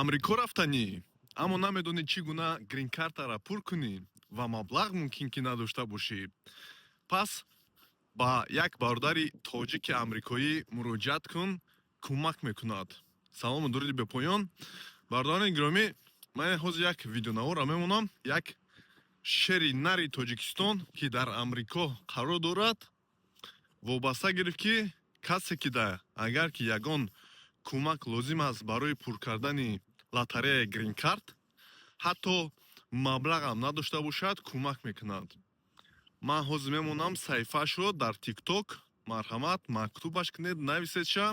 Амрико рафтанӣ, аммо намедонӣ, чӣ гуна гринкартаро пур кунӣ ва маблағ мумкин ки надошта бошӣ. Пас ба як бародари тоҷики амрикоӣ муроҷиат кун, кӯмак мекунад. Салому дуруди бепоён, бародарони гиромӣ. Ман ҳозир як видеонаворро мемонам. Як шери нари Тоҷикистон, ки дар Амрико қарор дорад, вобаста гирифт, ки касе ки да агар ки ягон кӯмак лозим аст барои пур кардани лотареяи гринкарт, ҳатто маблағам надошта бошад, кӯмак мекунад. Ман ҳозир мемонам саҳифаашро дар ТикТок. Марҳамат, мактубаш кунед, нависедша.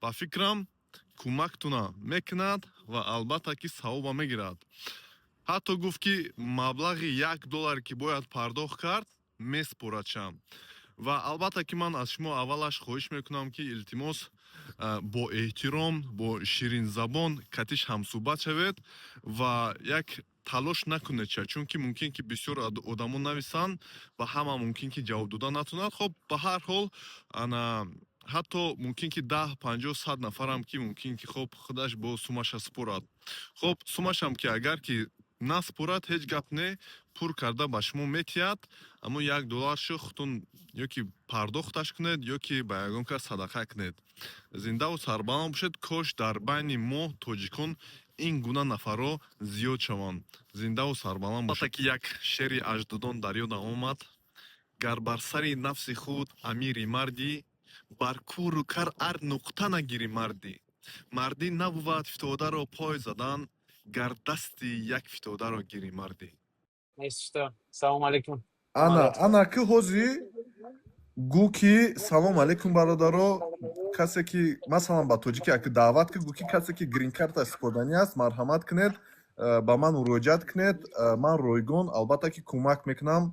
Ба фикрам, кӯмактуна мекунад ва албатта ки савоба мегирад. Ҳатто гуфт, ки маблағи 1 долларе ки бояд пардохт кард, месупорадша. Ва албатта ки ман аз шумо аввалаш хоҳиш мекунам, ки илтимос, бо эҳтиром, бо ширинзабон катиш ҳамсӯҳбат шавед ва як талош накунед ша, чунки мумкин ки бисёр одамо нависанд ва ҳама мумкин ки ҷавоб дода натонад. Хоб, ба ҳар ҳол, ана ҳатто мумкин ки 10, 50, 100 нафарам ки мумкин ки, хоб, худаш бо сумаша супорад. Хоб, сумашам ки агар ки насупорад, ҳеҷ гап не, пур карда ба шумо метиҳад. Аммо 1 долларшо худтон ё ки пардохташ кунед, ё ки ба ягон кас садақа кунед. Зиндаву сарбаланд бошед. Кош дар байни мо тоҷикон ин гуна нафарҳо зиёд шаванд. Зиндаву сарбаланд бошед. Ки як шеъри аҷдодон дар ёдам омад: «Гар бар сари нафси худ амири мардӣ, бар куру кар ар нуқта нагирӣ мардӣ. Мардӣ набувад фитодаро пой задан, гар дасти як фитодаро гирӣ мардӣ». Несто. Салом алейкум. Ана, ана ки ҳозир гӯ, ки салом алейкум, бародаро, касе ки масалан ба тоҷикӣ аки даъват ки гӯ, ки касе ки грин-карта супорданӣ аст, марҳамат кунед, ба ман муроҷиат кунед, ман ройгон албатта ки кӯмак мекунам,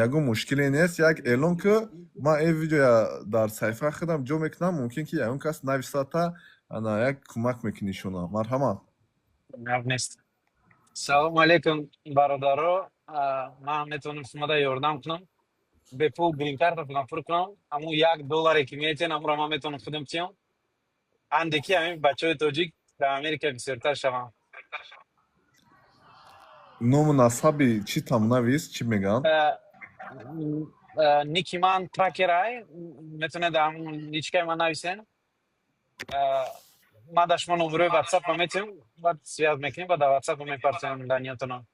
ягон мушкиле нест. Як эълон ки ман ин видеоя дар саҳифаи худам ҷо мекунам, мумкин ки ягон кас нависата, ана як кӯмак мекунӣ шуна. Марҳамат. Гап нест. Салом алейкум, бародаро. Ман метавонам шумода ёрдам кунам. Бепул грин-карта худам пур кунам. Ҳамун 1 долларе ки метиҳен, ҳамонро ман метавонам худам тиҳам. Анде ки ҳамин бачаҳои тоҷик дар Америка бисёртар шаванд. Ному насаби чӣ там навис, чӣ мегӯянд? Ники ман тракерай, метавонед дар ҳамун личкаи ман нависен. Ман дар шумо номерои ватсапа метиҳам, баъд связь мекунем, баъд дар ватсапа мепартоем данныетона.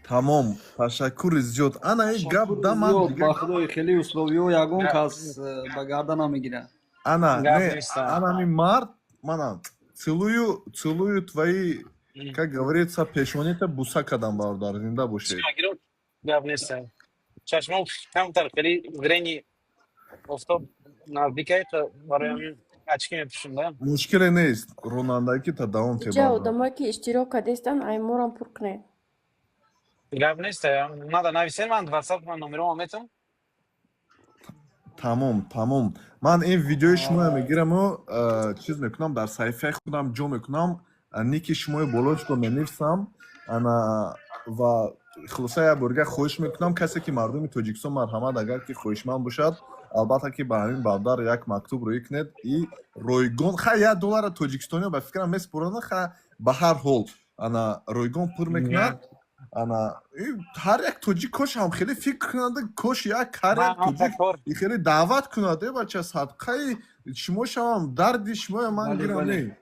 Тамом, ташаккури зиёд. Ана ин гап Ташаккури да ман зиёд, дига ба худои, хеле условиҳо ягон кас ба гарда намегирад. Ана Гап не. нест. Ана ми мард мана целую, целую твои, как говорится, пешонита буса кардам, бародар, зинда бошед. Гап нест. Чашмом камтар хеле зрение офтоб наздикай, барои ҳамин очки мепӯшам да. Мушкиле нест, ронандагӣ та давом те, Иҷа бародар. одамое ки иштирок кардестанд, айморам пур кунед. Гап нест. Мада нависен, ман ватсап ман номерома метавам. Тамом, тамом. Ман ин видеои шуморо мегираму чиз мекунам, дар саҳифаи худам ҷо мекунам, ники шумои болошро менависам. Ана ва хулоса, як борга хоҳиш мекунам, касе ки мардуми Тоҷикистон, марҳамат, агар ки хоҳишманд бошад, албатта ки ба ҳамин бародар як мактуб рӯӣ кунед и ройгон. Ха, 1 доллара тоҷикистониё ба фикрам месупоранд. Ха, ба ҳар ҳол, ана ройгон пур мекунад. Ана ҳар як тоҷик кош ҳам хеле фикр кунад, кош як ҳар як тоҷик хеле даъват кунад: «Э бача, садқаи шумо шавам, дарди шумоя ман гирам». Не.